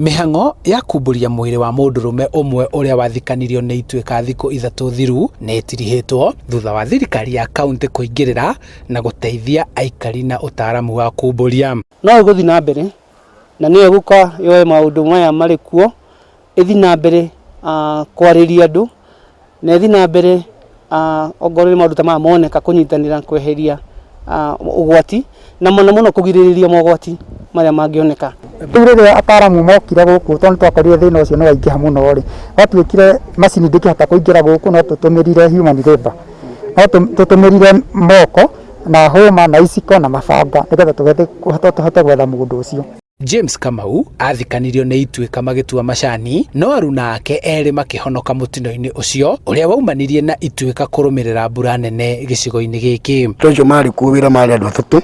Mĩhang'o ya kumbũria mwĩrĩ wa mũndũrũme ũmwe ũrĩa wathikanirio nĩ ituĩka thikũ ithatũ thiru nĩ ĩtirihĩtwo thutha wa thirikari ya kauntĩ kũingĩrĩra na gũteithia aikari na ũtaaramu wa kumbũria. No ĩgũthiĩ na mbere na nĩyo ĩgũka yoe maũndũ maya marĩ kuo, ĩthiĩ na mbere kwarĩria andũ na ĩthiĩ na mbere ongorwo nĩ maũndũ ta maya moneka kũnyitanĩra kweheria ũgwati na mũno mũno kũgirĩrĩria mogwati marĩa mangĩoneka. Rĩu rĩrĩa ataaramu mokire gũkũ tondũ nĩ twakorire thĩna ũcio nĩ waingĩha mũno rĩ, gwatuĩkire macini ndĩngĩhota kũingĩra gũkũ no tũtũmĩrire human labour, no tũtũmĩrire moko na hũma na iciko na mabanga nĩgetha tũhote gwetha mũndũ ũcio. James Kamau athikanirio nĩ ituĩka magĩtua macani no aruna ake erĩ makĩhonoka mũtino-inĩ ũcio ũrĩa waumanirie na ituĩka kũrũmĩrĩra mbura nene gĩcigo-inĩ gĩkĩ. Andũ acio marĩ kuo wĩra marĩ andũ atatũ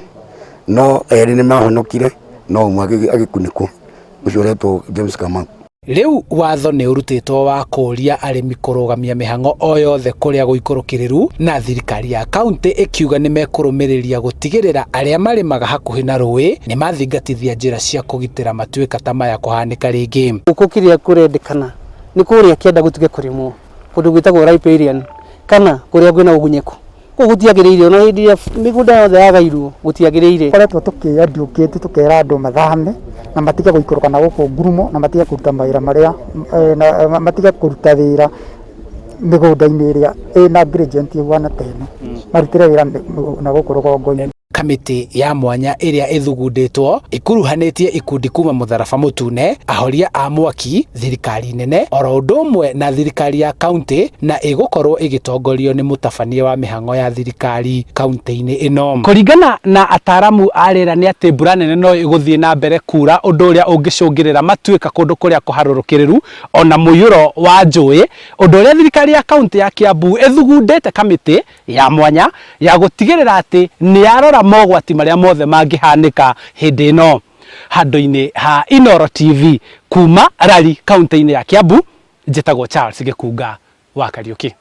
no erĩ nĩ mahonokire no ũmwe agĩkunĩkwo ũcio ũretwo James Kamau. Rĩu watho nĩ ũrutĩtwo wa kũũria arĩmi kũrũgamia mĩhang'o o yothe kũrĩa gũikũrũkĩrĩru na thirikari ya kauntĩ ĩkiuga nĩ mekũrũmĩrĩria gũtigĩrĩra arĩa marĩmaga hakuhĩ na rũĩ nĩ mathingatithia njĩra cia kũgitĩra matuĩka ta maya kũhanĩka rĩngĩ. Gũkũ kĩrĩa kũrendekana nĩ kũrĩa kĩanda gũtige kũrĩmwo kũndũ gwĩtagwo riparian kana kũrĩa kwĩna ũgunyeku. Kũu gũtiagĩrĩire ona hĩndĩ ĩrĩa mĩgũnda yothe yagairwo gũtiagĩrĩire. Tũkoretwo tũkĩ educate tũkera andũ mathame na matige gũikũrũka na gũkũ ngurumo na matige kũruta mawĩra marĩa matige kũruta wĩra mĩgũnda-inĩ ĩrĩa ĩna gradient ĩhuana ta ĩno, marutĩre wĩra na gũkũ rũgongo-inĩ. Kamĩtĩ ya mwanya ĩrĩa ĩthugundĩtwo ĩkuruhanĩtie ikundi kuma Mũtharaba Mũtune, ahoria a mwaki, thirikari nene oro ũndũ ũmwe na thirikari ya kauntĩ na ĩgũkorwo ĩgĩtongorio nĩ mũtabania wa mĩhang'o ya thirikari kauntĩ-inĩ ĩno. Kũringana na ataramu a rĩera nĩ atĩ mbura nene no ĩgũthiĩ na mbere kura ũndũ ũrĩa ũngĩcũngĩrĩra matuĩka kũndũ kũrĩa kũharũrũkĩrĩru ona mũiyũro wa njũĩ, ũndũ ũrĩa thirikari ya kauntĩ ya Kiambu ĩthugundĩte kamĩtĩ ya mwanya ya gũtigĩrĩra atĩ nĩ yarora mogwati marĩa mothe mangĩhanĩka hĩndĩ ĩno. Handũ-inĩ ha Inooro TV kuma Rari kauntĩ-inĩ ya Kiambu, njĩtagwo Charles Gĩkunga wa Kariũki.